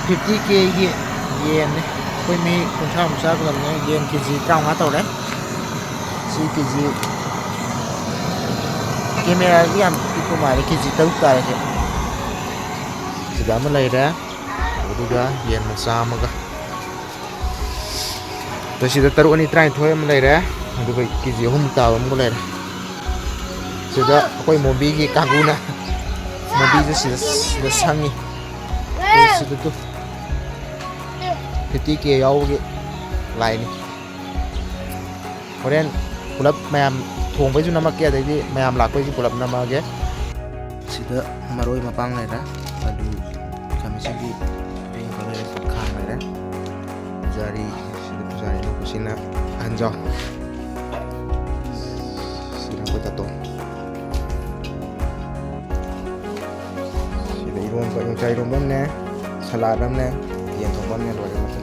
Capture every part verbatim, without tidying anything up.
Fifty ꯀꯦꯒꯤ ꯌꯦꯟꯅꯤ꯫ ꯑꯩꯈꯣꯏ ꯃꯤ ꯀꯨꯟꯊ꯭ꯔꯥꯃꯨꯛ ꯆꯥꯒꯗꯕꯅꯦ꯫ ꯌꯦꯟ ꯀꯦ ꯖꯤ ꯇꯔꯥꯃꯉꯥ ꯇꯧꯔꯦ꯫ ꯁꯤ ꯀꯦ ꯖꯤ, ꯀꯦꯃꯦꯔꯥꯗꯤ ꯌꯥꯝ ꯄꯤꯛꯄ ꯃꯥꯜꯂꯦ, ꯀꯦ ꯖꯤ ꯇꯔꯨꯛ ꯇꯥꯔꯦ ꯁꯤ꯫ ꯁꯤꯗ ꯑꯃ ꯂꯩꯔꯦ, ꯑꯗꯨꯒ ꯌꯦꯟ ꯃꯆꯥ ꯑꯃꯒ꯫ ꯑꯗꯣ ꯁꯤꯗ ꯇꯔꯨꯛ ꯑꯅꯤ ꯇꯔꯥꯅꯤꯊꯣꯏ ꯑꯃ ꯂꯩꯔꯦ, ꯑꯗꯨꯒ ꯀꯦ ꯖꯤ ꯑꯍꯨꯝ ꯇꯥꯕ ꯑꯃꯒ ꯂꯩꯔꯦ꯫ ꯁꯤꯗ ꯑꯩꯈꯣꯏ ꯃꯣꯕꯤꯒꯤ ꯀꯥꯡꯕꯨꯅ ꯃꯣꯕꯤꯁꯦ ꯁꯤꯗ, ꯁꯤꯗ ꯁꯪꯉꯤ꯫ ꯑꯗꯨ ꯁꯤꯗ ꯇꯨ ꯐꯤꯐꯇꯤ ꯀꯦ ꯌꯥꯎꯕꯒꯤ ꯂꯥꯏꯅꯤ꯫ ꯍꯣꯔꯦꯟ ꯄꯨꯂꯞ ꯃꯌꯥꯝ ꯊꯣꯡꯕꯩꯁꯨ ꯅꯝꯃꯛꯀꯦ, ꯑꯗꯩꯗꯤ ꯃꯌꯥꯝ ꯂꯥꯛꯄꯩꯁꯨ ꯄꯨꯂꯞ ꯅꯝꯃꯛꯑꯒꯦ꯫ ꯁꯤꯗ ꯃꯔꯣꯏ ꯃꯄꯥꯡ ꯂꯩꯔꯦ, ꯑꯂꯨ, ꯈꯥꯃꯦꯟꯁꯤꯟꯕꯤ, ꯄꯤꯡ ꯀꯂꯔ ꯈꯥꯡ ꯂꯩꯔꯦ, ꯄꯨꯖꯥꯔꯤ, ꯁꯤꯗ ꯄꯨꯖꯥꯔꯤ ꯅꯨꯄꯤꯁꯤꯅ ꯑꯍꯟꯖꯥꯎ, ꯁꯤꯅ ꯑꯩꯈꯣꯏ ꯇꯥꯇꯣ꯫ ꯁꯤꯗ ꯏꯔꯣꯝꯕ, ꯌꯣꯡꯆꯥꯛ ꯏꯔꯣꯝꯕ ꯑꯃꯅꯦ, ꯁꯂꯥꯗ ꯑꯃꯅꯦ, ꯌꯦꯟ ꯊꯣꯡꯕ ꯑꯃꯅꯦ, ꯂꯣꯏꯔꯦ ꯃꯊꯦꯜ꯫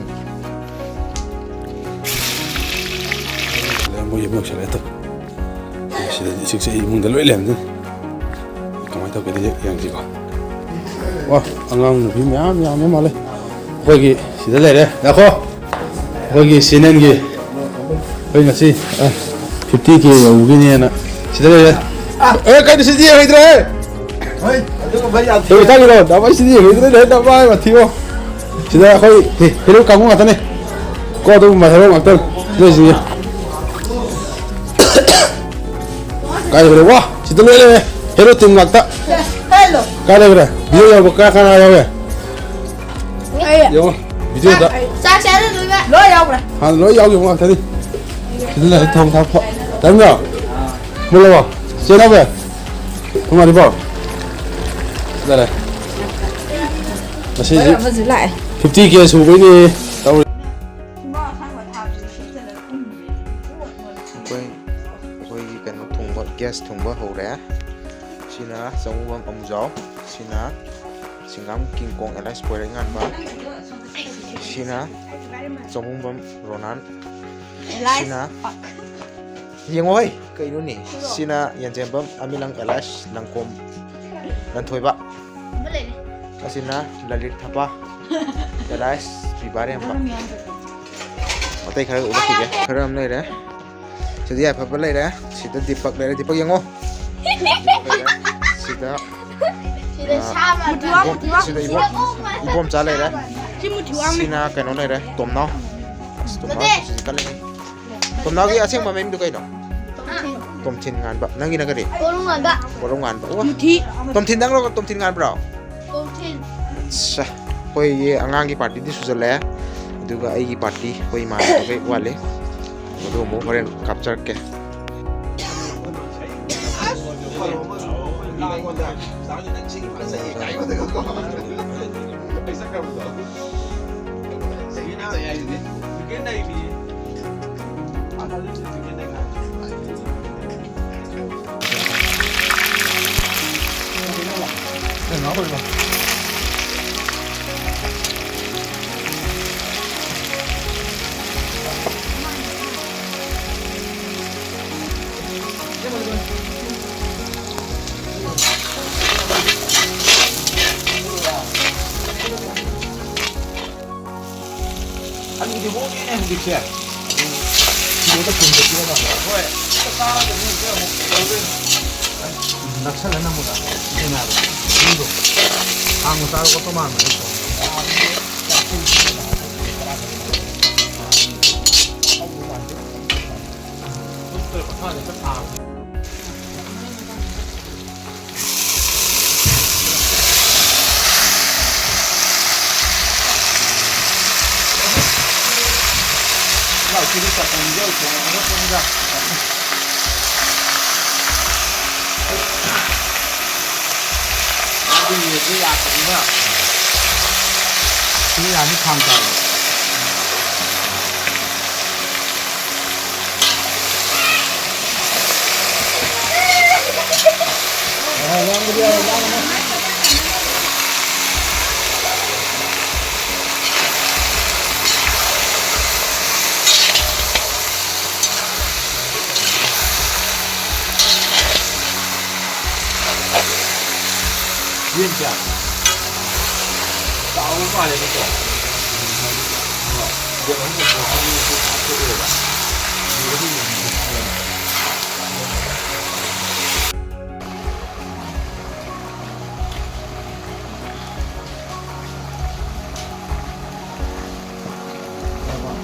ꯂꯩꯔꯝꯕ ꯌꯦꯡꯕ ꯌꯧꯁꯜꯂꯛꯑꯦ ꯇꯧ꯫ ꯁꯤꯗꯗꯤ ꯏꯆꯤꯛ ꯆꯤꯛꯏ, ꯏꯃꯨꯡꯗ ꯂꯣꯏ ꯂꯩꯔꯝꯗꯣꯏꯅꯤ꯫ ꯀꯃꯥꯏꯅ ꯇꯧꯒꯦꯗꯤ ꯍꯦꯛ ꯌꯦꯡꯁꯤꯀꯣ꯫ ꯋꯥ, ꯑꯉꯥꯡ ꯅꯨꯄꯤ ꯃꯌꯥꯝ ꯌꯥꯝꯕ ꯃꯥꯜꯂꯦ꯫ ꯑꯩꯈꯣꯏꯒꯤ ꯁꯤꯗ ꯂꯩꯔꯦ꯫ ꯉꯥꯏꯈꯣ꯫ ꯑꯩꯈꯣꯏꯒꯤ ꯁꯤ ꯑꯦꯟ ꯑꯦꯟꯒꯤ ꯑꯩꯈꯣꯏ ꯉꯁꯤ, ꯑ, ꯐꯤꯐꯇꯤ ꯀꯦ ꯌꯧꯕꯒꯤꯅꯦꯅ ꯁꯤꯗ ꯂꯩꯔꯦ꯫ ꯑꯦ, ꯀꯩꯅꯣ ꯁꯤꯗꯤ ꯌꯦꯡꯍꯩꯗ꯭ꯔꯦ? ꯍꯣꯏ, ꯑꯗꯨꯒꯨꯝꯕ ꯌꯥꯗꯦ꯫ ꯀꯩ ꯃꯇꯥꯡꯒꯤꯅꯣ? ꯅꯃꯥꯏ ꯁꯤꯗꯤ ꯌꯦꯡꯍꯩꯗ꯭ꯔꯦꯅꯦ, ꯅꯃꯥꯏ ꯃꯊꯤꯕꯣ꯫ ꯁꯤꯗ ꯑꯩꯈꯣꯏ ꯍꯦ-, ꯍꯦꯔꯣ ꯀꯥꯡꯕꯨ ꯉꯥꯛꯇꯅꯦ꯫ ꯀꯣ ꯑꯗꯨꯒꯨꯝꯕ ꯍꯦꯔꯣ ꯉꯥꯛꯇ ꯂꯩꯁꯤꯡꯁꯦ꯫ ꯀꯥꯏ ꯂꯩꯈ꯭ꯔꯦ? ꯋꯥ! ꯁꯤꯗ ꯂꯣꯏ ꯂꯩꯔꯦ꯫ ꯍꯦꯔꯣ ꯇꯤꯝ ꯉꯥꯛꯇ꯫ ꯀꯥꯏ ꯂꯩꯈ꯭ꯔꯦ? ꯚꯤꯗꯤꯑꯣ ꯌꯥꯎꯕ ꯀꯅꯥ ꯀꯅꯥ ꯌꯥꯎꯋꯦ? ꯌꯦꯡꯉꯣ, ꯚꯤꯗꯤꯑꯣꯗ꯫ ꯆꯥꯛ ꯆꯥꯅ ꯂꯣꯏꯕ ꯂꯣꯏ ꯌꯥꯎꯈ꯭ꯔꯦ꯫ ꯍꯥꯟꯅ ꯂꯣꯏ ꯌꯥꯎꯈꯤꯕ ꯉꯥꯛꯇꯅꯤ꯫ ꯁꯤꯗ ꯂꯩꯔꯦ, ꯊꯣꯡ ꯊꯥꯛꯄ꯫ ꯆꯪꯉꯣ꯫ ꯃꯨꯜꯂꯕꯣ? ꯆꯦ ꯅꯥꯎꯕꯤ? ꯅꯨꯡꯉꯥꯏꯔꯤꯕꯣ? ꯁꯤꯗ ꯂꯩꯔꯦ꯫ ꯉꯁꯤꯗꯤ ꯂꯣꯏ ꯑꯃꯁꯨ ꯂꯥꯛꯑꯦ꯫ ꯐꯤꯐꯇꯤ ꯀꯦ ꯁꯨꯕꯩꯅꯦ ꯇꯧꯔꯤ꯫ ꯑꯩꯈꯣꯏ, ꯑꯩꯈꯣꯏꯒꯤ ꯀꯩꯅꯣ ꯊꯣꯡꯕ, ꯒ꯭ꯌꯥꯁ ꯊꯣꯡꯕ ꯍꯧꯔꯦ꯫ ꯁꯤꯅ ꯆꯧꯕꯝ ꯑꯃꯨꯖꯥꯎ, ꯁꯤꯅ ꯁꯤꯡꯒꯥꯝ ꯀꯤꯡ ꯀꯣꯡ ꯑꯦꯂꯥꯏꯁ ꯄꯣꯏꯔꯩꯉꯥꯟꯕ, ꯁꯤꯅ ꯆꯧꯕꯝ ꯔꯣꯅꯥꯟ, ꯑꯦꯂꯥꯏꯁ ꯁꯤꯅ ꯄꯛ꯫ ꯌꯦꯡꯉꯣ ꯍꯩ, ꯀꯩꯅꯣꯅꯦ? ꯁꯤꯅ ꯌꯦꯟꯖꯦꯝꯕꯝ ꯑꯃꯤꯂꯪ ꯑꯦꯂꯥꯏꯁ ꯂꯪꯀꯣꯝ ꯂꯟꯊꯣꯏꯕ꯫ ꯑꯃ ꯂꯩꯔꯦ꯫ ꯁꯤꯅ ꯂꯂꯤꯠ ꯊꯕ꯫ ꯔꯥꯏꯁ ꯄꯤꯕꯥꯔꯦꯝꯕ꯫ ꯑꯇꯩ ꯈꯔ ꯎꯠꯂꯛꯈꯤꯒꯦ꯫ ꯈꯔ ꯑꯃ ꯂꯩꯔꯦ꯫ ꯁꯤꯗ ꯌꯥꯏꯐꯕ ꯂꯩꯔꯦ꯫ ꯁꯤꯗ ꯗꯤꯄꯛ ꯂꯩꯔꯦ꯫ ꯗꯤꯄꯛ ꯌꯦꯡꯉꯣ꯫ ꯁꯤꯗ, ꯁꯤꯗ ꯑꯥ, ꯁꯥ ꯃꯥꯟꯕ꯫ ꯏꯕꯣꯝ-, ꯁꯤꯗ ꯏꯕꯣꯝ-, ꯏꯕꯣꯝꯆꯥ ꯂꯩꯔꯦ꯫ ꯁꯤ ꯃꯨꯊꯤ ꯋꯥꯡꯃꯤ꯫ ꯁꯤꯅ ꯀꯩꯅꯣ ꯂꯩꯔꯦ, ꯇꯣꯝꯅꯥꯎ꯫ ꯑꯁ, ꯇꯣꯝꯅꯥꯎ ꯅꯠꯇꯦ꯫ ꯁꯤꯁꯨ ꯀꯜꯂꯦꯍꯦ꯫ ꯇꯣꯝꯅꯥꯎꯒꯤ ꯑꯁꯦꯡꯕ ꯃꯃꯤꯡꯗꯨ ꯀꯩꯅꯣ? ꯇꯣꯝꯊꯤꯟ ꯉꯥꯟꯕ꯫ ꯅꯪꯒꯤꯅ ꯀꯔꯤ? ꯕꯣꯔꯣ ꯉꯥꯟꯕ꯫ ꯕꯣꯔꯣ ꯉꯥꯟꯕ꯫ ꯑꯣ꯫ ꯃꯨꯊꯤ꯫ ꯇꯣꯝꯊꯤꯟ ꯅꯪꯂꯣ ꯇꯣꯝꯊꯤꯟ ꯉꯥꯟꯕ꯭ꯔꯣ? ꯇꯣꯝꯊꯤꯟ꯫ ꯑꯠꯁꯥ꯫ ꯑꯩꯈꯣꯏꯒꯤ ꯑꯉꯥꯡꯒꯤ ꯄꯥꯔꯇꯤꯗꯤ ꯁꯨꯖꯜꯂꯛꯑꯦ꯫ ꯑꯗꯨꯒ ꯑꯩꯒꯤ ꯄꯥꯔꯇꯤ, ꯑꯩꯈꯣꯏ ꯏꯃꯥꯟꯅꯕꯈꯩ ꯋꯥꯠꯂꯤ꯫ ꯑꯗꯨ ꯑꯃꯨꯛ ꯍꯣꯔꯦꯟ ꯀꯥꯞꯆꯔꯛꯀꯦ꯫ ꯑꯂꯨꯗꯤ ꯍꯣꯡꯉꯦꯅꯦ ꯍꯧꯖꯤꯛꯁꯦ꯫ ꯀꯤꯂꯣꯗ ꯀꯨꯟꯗ ꯄꯤꯔꯕ? ꯍꯣꯏ꯫ ꯅꯛꯁꯜꯂ ꯅꯝꯃꯨꯗ꯫ ꯀꯩꯅꯣꯗꯣ꯫ ꯃꯤꯗꯣ꯫ ꯍꯥꯡꯕ ꯆꯥꯕ ꯈꯣꯠꯄ ꯃꯥꯟꯕꯅꯦ꯫ ꯁꯤ ꯌꯥꯅꯤ, ꯈꯥꯡ ꯇꯥꯔꯦ꯫ ꯌꯦꯟ ꯀꯌꯥ? ꯃꯥꯜꯂꯦꯕꯀꯣ꯫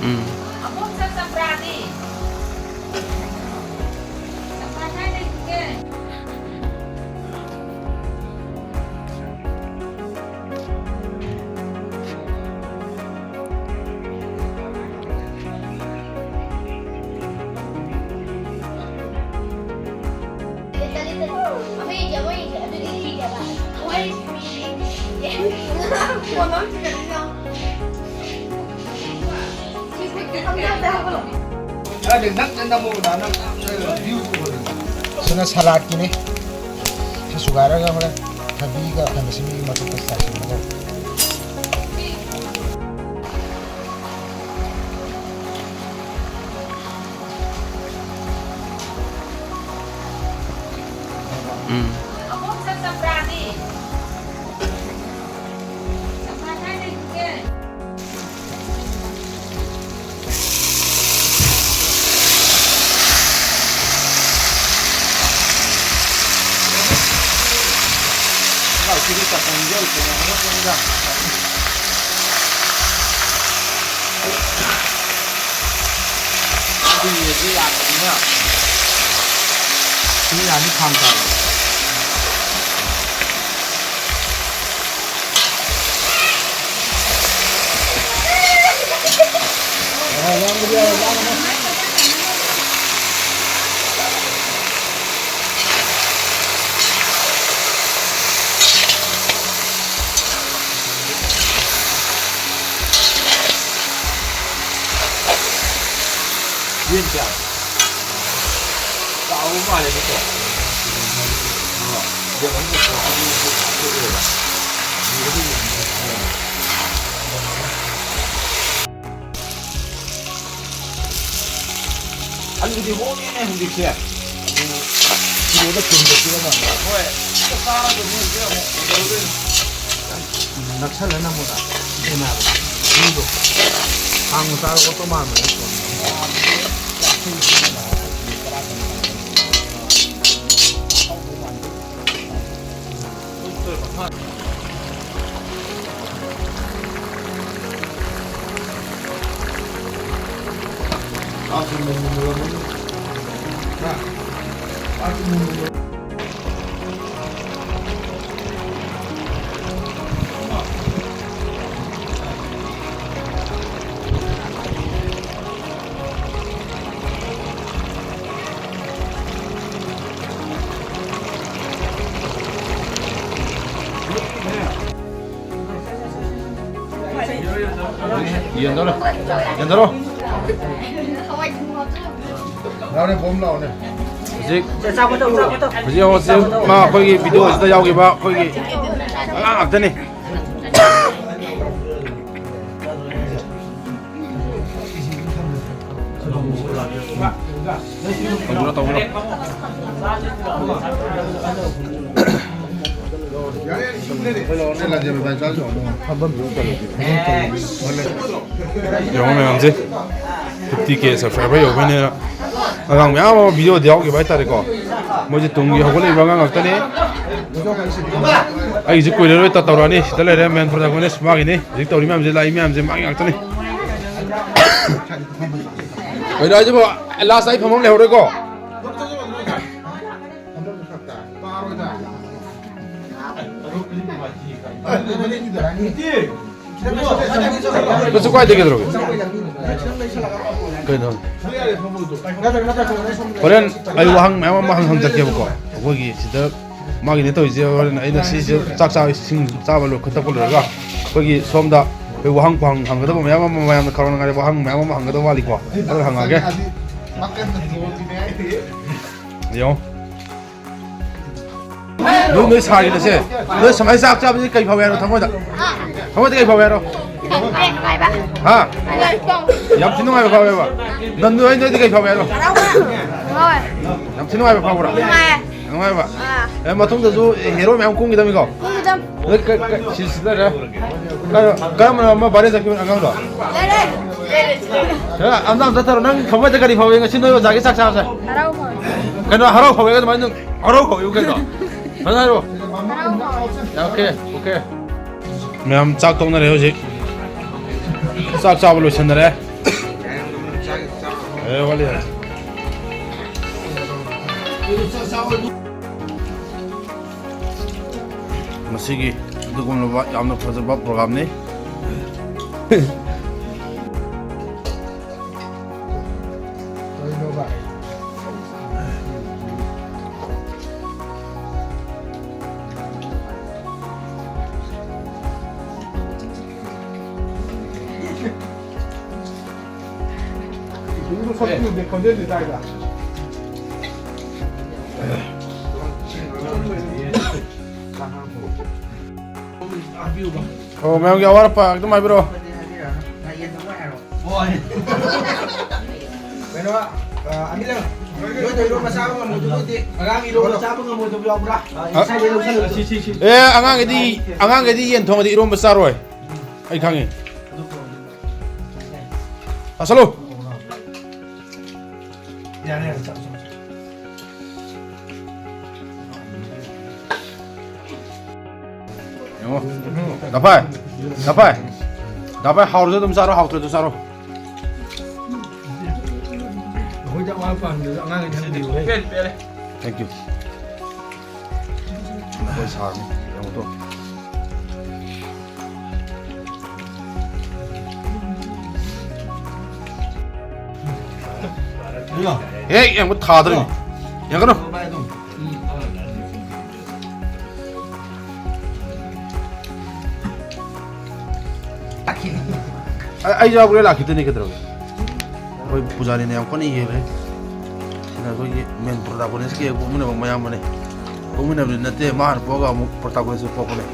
ꯎꯝ꯫ ꯑꯕꯣꯛ ꯆꯥꯛ ꯆꯝꯄ꯭ꯔꯥꯗꯤ? ꯆꯝꯄ꯭ꯔꯥ ꯀꯥꯏ ꯂꯩꯒꯦ? ꯈꯔꯗꯤ ꯅꯛꯅ ꯅꯝꯃꯣ ꯗꯥ, ꯅꯪ ꯌꯥꯝꯅ view ꯎꯕꯗꯣ꯫ ꯁꯤꯅ ꯁꯂꯥꯗꯀꯤꯅꯦ꯫ ꯁꯤ ꯁꯨꯒꯥꯏꯔꯒ ꯍꯣꯔꯦꯟ ꯊꯕꯤꯒ ꯈꯥꯃꯦꯟ ꯑꯁꯤꯟꯕꯤꯒꯤ ꯃꯊꯛꯇ ꯆꯥꯏꯁꯤꯟꯒꯗꯕ꯫ ꯎꯝ꯫ ꯑꯕꯣꯛ ꯆꯥꯛ ꯆꯝꯄ꯭ꯔꯥꯗꯤ? ꯆꯝꯄ꯭ꯔꯥ ꯀꯥꯏ ꯂꯩꯒꯦ? ꯁꯤ ꯌꯥꯅꯤ, ꯈꯥꯡ ꯇꯥꯔꯦ꯫ ꯌꯦꯟ ꯀꯌꯥ? ꯆꯥꯎꯕ ꯃꯥꯜꯂꯦꯅꯦꯀꯣ꯫ ꯑꯣ, ꯌꯦꯟ ꯑꯃ ꯄꯨꯊꯣꯛꯑꯒ ꯍꯥꯞꯇꯣꯛꯑꯦꯕ꯫ ꯑꯂꯨꯗꯤ ꯍꯣꯡꯉꯦꯅꯦ ꯍꯧꯖꯤꯛꯁꯦ꯫ ꯀꯤꯂꯣꯗ ꯀꯨꯟꯒ ꯄꯤꯔꯝꯃꯕꯅꯦ꯫ ꯍꯣꯏ, ꯑꯝꯇ ꯆꯥꯔꯒ ꯃꯣꯏꯁꯦ ꯑꯃꯨꯛ ꯀꯩꯗꯧꯗꯣꯏꯅꯣ? ꯅꯛꯁꯜꯂ ꯅꯝꯃꯣ꯫ ꯀꯦꯃꯦꯔꯥꯗꯣ꯫ ꯃꯤꯗꯣ꯫ ꯍꯥꯡꯕ ꯆꯥꯔ ꯑꯣꯇꯣ ꯃꯥꯟꯕ ꯅꯠꯇ꯭ꯔꯣ? ꯌꯦꯟꯗꯧꯔꯦ꯫ ꯌꯦꯟꯗꯧꯔꯣ꯫ ꯌꯥꯎꯔꯦ, ꯕꯣꯝ ꯂꯥꯎꯔꯦ꯫ ꯍꯧꯖꯤꯛ ꯍꯧꯖꯤꯛ ꯍꯧꯖꯤꯛ ꯃꯥ ꯑꯩꯈꯣꯏꯒꯤ ꯚꯤꯗꯤꯑꯣꯁꯤꯗ ꯌꯥꯎꯈꯤꯕ ꯑꯩꯈꯣꯏꯒꯤ ꯑꯉꯥꯡ ꯉꯥꯛꯇꯅꯤ꯫ ꯇꯧꯕꯤꯔꯣ, ꯇꯧꯕꯤꯔꯣ꯫ ꯌꯦꯡꯉꯣ ꯃꯌꯥꯝꯁꯦ, ꯐꯤꯐꯇꯤ ꯀꯦ ꯁꯕꯁꯀ꯭ꯔꯥꯏꯕꯔ ꯌꯧꯕꯩꯅꯦꯅ ꯑꯉꯥꯡ ꯃꯌꯥꯝ ꯑꯃ ꯚꯤꯗꯤꯑꯣꯗ ꯌꯥꯎꯈꯤꯕ ꯍꯥꯏꯇꯥꯔꯦꯀꯣ꯫ ꯃꯣꯏꯁꯦ ꯇꯨꯡꯒꯤ ꯍꯧꯒꯠꯂꯛꯏꯕ ꯑꯉꯥꯡ ꯉꯥꯛꯇꯅꯤ꯫ ꯑꯩꯒꯤꯁꯦ ꯀꯨꯏꯔꯔꯣꯏ ꯇ-, ꯇꯧꯔꯛꯑꯅꯤ꯫ ꯁꯤꯗ ꯂꯩꯔꯦ main protagonist ꯃꯥꯒꯤꯅꯤ꯫ ꯍꯧꯖꯤꯛ ꯇꯧꯔꯤ ꯃꯌꯥꯝꯁꯦ, ꯂꯥꯛꯏ ꯃꯌꯥꯝꯁꯦ ꯃꯥꯒꯤ ꯉꯥꯛꯇꯅꯤ꯫ ꯀꯩꯅꯣ ꯍꯥꯏꯁꯤꯕꯣ? Last ꯑꯩ ꯐꯝꯐꯝ ꯂꯩꯍꯧꯔꯣꯏꯀꯣ? ꯀꯩꯁꯨ ꯀꯥꯏꯗꯦ, ꯀꯩꯗꯧꯔꯒꯦ? ꯀꯩꯅꯣ? ꯍꯣꯔꯦꯟ ꯑꯩ ꯋꯥꯍꯪ ꯃꯌꯥꯝ ꯑꯃ ꯍꯪ-, ꯍꯪꯖꯔꯛꯀꯦꯕꯀꯣ꯫ ꯑꯩꯈꯣꯏꯒꯤ ꯁꯤꯗ ꯃꯥꯒꯤꯅꯦ ꯇꯧꯔꯤꯁꯦ, ꯍꯣꯔꯦꯟ ꯑꯩꯅ ꯁꯤꯁꯦ ꯆꯥꯛ ꯆꯥꯕ, ꯏꯁꯤꯡ ꯆꯥꯕ ꯂꯣꯏ-, ꯊꯛꯄ ꯂꯣꯏꯔꯒ ꯑꯩꯈꯣꯏꯒꯤ ꯁꯣꯝꯗ ꯑꯩꯈꯣꯏ ꯋꯥꯍꯪ ꯄꯥꯎꯍꯪ ꯍꯪꯒꯗꯕ ꯃꯌꯥꯝ ꯑꯃ, ꯃꯌꯥꯝꯅ ꯈꯪꯅꯉꯥꯏ ꯋꯥꯍꯪ ꯃꯌꯥꯝ ꯑꯃ ꯍꯪꯒꯗꯕ ꯋꯥꯠꯂꯤꯀꯣ꯫ ꯑꯗꯨ ꯍꯪꯉꯛꯑꯒꯦ꯫ ꯌꯦꯡꯉꯣ꯫ ꯅꯣꯏ, ꯅꯣꯏ ꯁꯥꯒꯤꯅꯁꯦ, ꯅꯣꯏ ꯁꯨꯃꯥꯏꯅ ꯆꯥꯛ ꯆꯥꯕꯁꯤ ꯀꯩ ꯐꯥꯎꯋꯦ ꯍꯥꯏꯅꯣ ꯊꯃꯣꯏꯗ? ꯊꯃꯣꯏꯗ ꯀꯩ ꯐꯥꯎꯋꯦ ꯍꯥꯏꯅꯣ? ꯍꯥ? ꯌꯥꯝ ꯊꯤ ꯅꯨꯡꯉꯥꯏꯕ ꯐꯥꯎꯋꯦꯕ? ꯅꯪ, ꯅꯣꯏ, ꯅꯣꯏꯗꯤ ꯀꯩ ꯐꯥꯎꯋꯦ ꯍꯥꯏꯅꯣ? ꯌꯥꯝ ꯊꯤ ꯅꯨꯡꯉꯥꯏꯕ ꯐꯥꯎꯕ꯭ꯔꯥ? ꯅꯨꯡꯉꯥꯏꯕ? ꯑꯥ꯫ ꯑꯦ, ꯃꯇꯨꯡꯗꯁꯨ ꯍꯦꯔꯣ ꯃꯌꯥꯝ ꯀꯨꯝꯈꯤꯗꯕꯅꯤꯀꯣ? ꯀꯨꯝꯈꯤꯗꯝ꯫ ꯅꯣꯏ ꯀ-, ꯀ-, ꯁꯤ, ꯁꯤꯗ ꯂꯩꯔꯦ꯫ ꯀꯔ-, ꯀꯔꯝꯕꯅꯣ ꯑꯃ ꯕꯥꯔꯦ ꯆꯠꯈꯤꯕ ꯑꯉꯥꯡꯗꯣ? ꯂꯩꯔꯦ꯫ ꯍꯦ, ꯑꯝꯇ, ꯑꯝꯇ ꯇꯧꯔꯣ꯫ ꯅꯪ ꯊꯃꯣꯏꯗ ꯀꯔꯤ ꯐꯥꯎꯏ? ꯉꯁꯤ ꯅꯣꯏ ꯑꯣꯖꯥꯒꯤ ꯆꯥꯛ ꯆꯥꯕꯁꯦ? ꯍꯔꯥꯎ ꯐꯥꯎꯏ꯫ ꯀꯩꯅꯣ, ꯍꯔꯥꯎ ꯐꯥꯎꯏ ꯑꯗꯨꯃꯥꯏꯅ ꯅꯪ ꯍꯔꯥꯎ ꯐꯥꯎꯏꯕꯨ ꯀꯩꯅꯣ? ꯐꯖꯅ ꯍꯥꯏꯔꯣ꯫ ꯍꯔꯥꯎ ꯐꯥꯎꯏ꯫ Okay, okay. ꯃꯌꯥꯝ ꯆꯥꯛ ꯇꯣꯛꯅꯔꯦ ꯍꯧꯖꯤꯛ꯫ ꯆꯥꯛ ꯆꯥꯕ ꯂꯣꯏꯁꯤꯟꯅꯔꯦ꯫ ꯑꯦ, ꯋꯥꯠꯂꯤ꯫ ꯉꯁꯤꯒꯤ ꯑꯗꯨꯒꯨꯝꯂꯕ ꯌꯥꯝꯅ ꯐꯖꯕ ꯄ꯭ꯔꯣꯒ꯭ꯔꯥꯝꯅꯤ꯫ ꯑꯣ, ꯃꯌꯥꯝꯒꯤ ꯑꯋꯥꯠ ꯑꯄꯥ ꯑꯗꯨꯝ ꯍꯥꯏꯕꯤꯔꯛꯑꯣ꯫ ꯀꯩꯅꯣ, ꯑ, ꯑꯅꯤꯂꯛ, ꯅꯣꯏꯗ ꯏꯔꯣꯝꯕ ꯆꯥꯕ ꯉꯝꯃꯣꯏꯗꯕ ꯑꯣꯏꯗꯤ, ꯑꯉꯥꯡꯒꯤ ꯏꯔꯣꯝꯕ ꯆꯥꯕ ꯉꯝꯃꯣꯏꯗꯕ ꯌꯥꯎꯕ꯭ꯔꯥ? ꯑ, ꯉꯁꯥꯏꯗꯩ ꯂꯧꯁꯜꯂꯨ꯫ ꯑꯦ, ꯑꯉꯥꯡꯒꯤꯗꯤ, ꯑꯉꯥꯡꯒꯤꯗꯤ ꯌꯦꯟ ꯊꯣꯡꯉꯗꯤ ꯏꯔꯣꯝꯕ ꯆꯥꯔꯣꯏ꯫ ꯑꯩ ꯈꯪꯉꯤ꯫ ꯆꯥꯁꯜꯂꯨ꯫ ꯌꯥꯔꯦ, ꯌꯥꯔꯦ, ꯆꯥꯔꯣ, ꯆꯥꯔꯣ, ꯆꯥꯔꯣ꯫ ꯌꯦꯡꯉꯣ꯫ ꯗꯥꯐꯥꯏ꯫ ꯗꯥꯐꯥꯏ꯫ ꯗꯥꯐꯥꯏ, ꯍꯥꯎꯔꯁꯨ ꯑꯗꯨꯝ ꯆꯥꯔꯣ, ꯍꯥꯎꯇ꯭ꯔꯁꯨ ꯆꯥꯔꯣ꯫ ꯑꯩꯈꯣꯏꯗ ꯑꯋꯥꯠ ꯑꯄꯥ ꯍꯪꯗ꯭ꯔꯁꯨ ꯑꯉꯥꯡꯒꯤꯗꯤ ꯍꯪꯕꯤꯌꯨꯍꯦ꯫ ꯄꯦꯜꯂꯦ, ꯄꯦꯜꯂꯦ꯫ Thank you꯫ ꯑꯩꯈꯣꯏ ꯁꯥꯔꯅꯤ꯫ ꯌꯦꯡꯉꯣ ꯇꯨ꯫ ꯍꯦꯛ ꯌꯦꯡꯕ ꯊꯥꯗ꯭ꯔꯤꯅꯤ꯫ ꯌꯦꯡꯒꯅꯨ꯫ ꯑꯩ, ꯑꯩ ꯌꯥꯎꯕ꯭ꯔꯥ ꯂꯥꯛꯈꯤꯗꯣꯏꯅꯤ ꯀꯩꯗꯧꯔꯒꯦ? ꯑꯩꯈꯣꯏ ꯄꯨꯖꯥꯔꯤꯅ ꯌꯥꯝ ꯀꯟꯅ ꯌꯦꯡꯉꯦ꯫ ꯁꯤꯅ ꯑꯩꯈꯣꯏꯒꯤ main protagonist ꯀꯤ ꯍꯦꯛ ꯄꯣꯛꯃꯤꯟꯅꯕ ꯃꯌꯥꯝꯕꯅꯦ꯫ ꯄꯣꯛꯃꯤꯟꯅꯕꯗꯤ ꯅꯠꯇꯦ, ꯃꯥ ꯍꯥꯟꯅ ꯄꯣꯛꯑꯒ ꯑꯃꯨꯛ protagonist ꯄꯣꯛꯄꯅꯦ꯫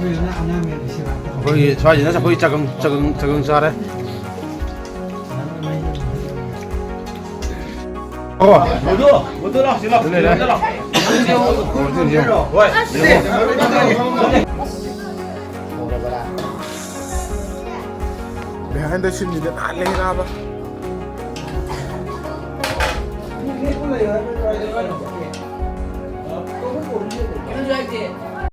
ꯑꯩꯈꯣꯏꯒꯤ ꯁ꯭ꯋꯥꯏꯁꯤꯅ ꯑꯩꯈꯣꯏ ꯆꯒꯪ, ꯆꯒꯪ, ꯆꯒꯪ ꯆꯥꯔꯦ꯫ ꯑꯣ꯫ ꯃꯗꯨ, ꯃꯗꯨ ꯂꯥꯎ, ꯁꯤ ꯂꯥꯎ꯫ ꯑꯗꯨ ꯂꯩꯔꯦ꯫ ꯁꯤ ꯂꯥꯎ꯫ ꯍꯣꯏ꯫ Behind the scene ꯅꯤꯗ ꯅꯍꯥꯟ ꯂꯩꯔꯕ꯫